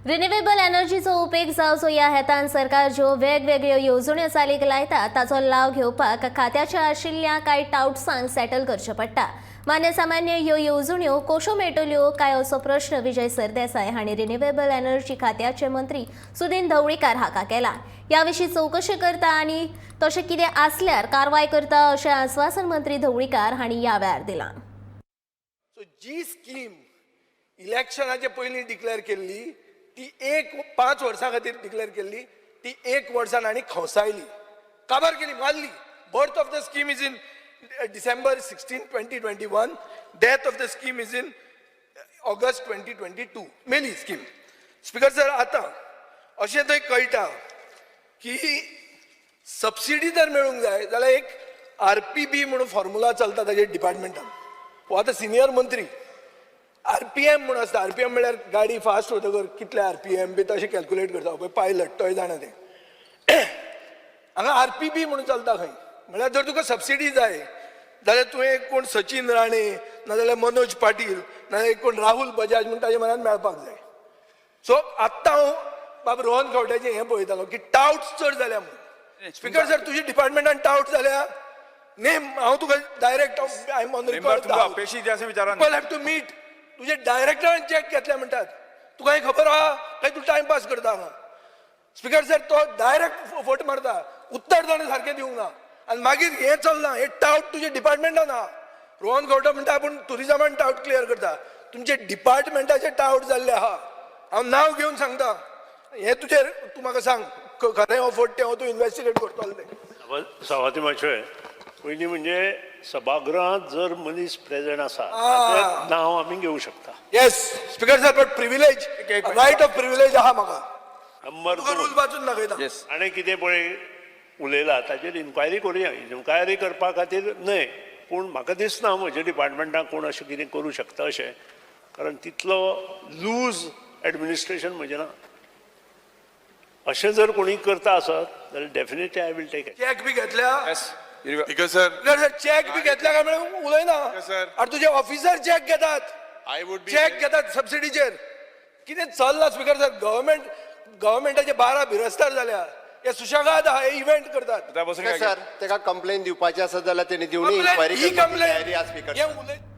Renewable एनर्जीचो उपेग जावचो ह्या हेतान सरकार ज्यो वेगवेगळ्यो येवजण्यो चालीक लायता ताचो लाव घेवपाक खात्याच्या आशिल्ल्या कांय टावट्सांक सेटल करचें पडटा. मान्य सामान्य ह्यो येवजण्यो कश्यो मेळटल्यो काय असो प्रश्न विजय सरदेसाय हांणी रिन्युएबल एनर्जी खात्याचे मंत्री सुदिन ढवळीकार हाका केला. ह्या विशीं चवकशी करता आनी तशें कितें आसल्यार कारवाय करता अशें आस्वासन मंत्री ढवळीकार हांणी ह्या वेळार दिलां. सो जी स्कीम इलेक्शनाचे पयलीं डिक्लेअर केल्ली ती एक 5 वर्सां खातीर डिक्लेअर केल्ली, ती एक वर्सान आनी खंवसायली, काबार केली, मारली. Birth of the scheme is in December 16, 2021. Death of the scheme is in August 2022. मेली स्कीम. स्पिकर सर, आतां अशें थंय कळटा की सबसिडी जर मेळूंक जाय जाल्यार एक आरपीबी म्हणून फॉर्मुला चलता ताजे डिपार्टमेंटान. हो आतां सिनियर मंत्री, आरपीएम म्हणून आसता. आरपीएम म्हणल्यार गाडी फास्ट वतकर कितले आरपीएम बी तशें कॅल्कुलेट करता. पळय पायलट तोय जाणा तें. हांगा आरपीबी म्हणून चलता खंय. म्हणल्यार जर तुका सबसिडी जाय जाल्यार तुवें कोण सचिन राणे, नाजाल्यार मनोज पाटील, नाजाल्यार कोण राहुल बजाज म्हूण ताजे मनान मेळपाक जाय. सो आत्तां हांव बाब रोहन खंवट्याचें हें पळयतालो की टावट्स चड जाल्या म्हणून. स्पिकर सर, तुज्या डिपार्टमेंटान टावट जाल्या नेम हांव तुका direct, I am on member record. तुमकां अपेशी जे आसा विचारान. People have to meet. तुजे डायरेक्टरान चॅक घेतले म्हणटात. तुका हें खबर आहा काय तूं टायमपास करता हांगा? स्पिकर सर, तो डायरेक्ट फट मारता, उत्तर ताणें सारकें दिवंक ना आनी मागीर हें चल्लां. हें टावट तुज्या डिपार्टमेंटान आहा. रोहन खंवटो म्हणटा आपूण टुरिजमान टावट क्लियर करता. तुमचे डिपार्टमेंटाचे टावट जाल्ले आहा. हांव नांव घेवन सांगता हें तुजेर. तूं म्हाका सांग, खरें हो फट तें हो तूं इन्वेस्टिगेट करतलो तें. सभापती मातशें, पयलीं म्हणजे सभागृहांत जर मनीस प्रेझेंट आसा ताचें नांव आमी घेवंक शकता. Yes, Speaker sir, but privilege, एक रायट ऑफ प्रिविलेज आहा म्हाका. नंबर तुका दोन, रूल वाचून दाखयता. ताणें कितें पळय उलयला ताचेर इन्क्वायरी करुया. इन्क्वायरी करपा खातीर न्हय, पूण म्हाका दिसना म्हज्या डिपार्टमेंटाक कोण अशें कितें करूं शकता अशें, कारण तितलो लूज एडमिनिस्ट्रेशन म्हजें ना. अशें जर कोणी करता आसत जाल्यार definitely I will take. Check बी घेतल्या? येस. स्पीकर सर, चॅक बी घेतल्या काय म्हणून उलयना. Sir. आनी तुजे ऑफिसर चॅक घेतात. I would be check घेतात सबसिडीचेर. कितें चल्लां स्पीकर सर? गव्हर्मेंट गव्हर्मेंटाचे 12 बिरस्तार जाल्या. हे सुशेगाद आहा, हे इव्हेंट करतात. बसून सर, ताका कंप्लेन दिवपाची आसत जाल्यार तेणी दिवनी. Complaint, inquiry ही करपाची कंप्लेन तयारी आसा, स्पीकर. हे उलय.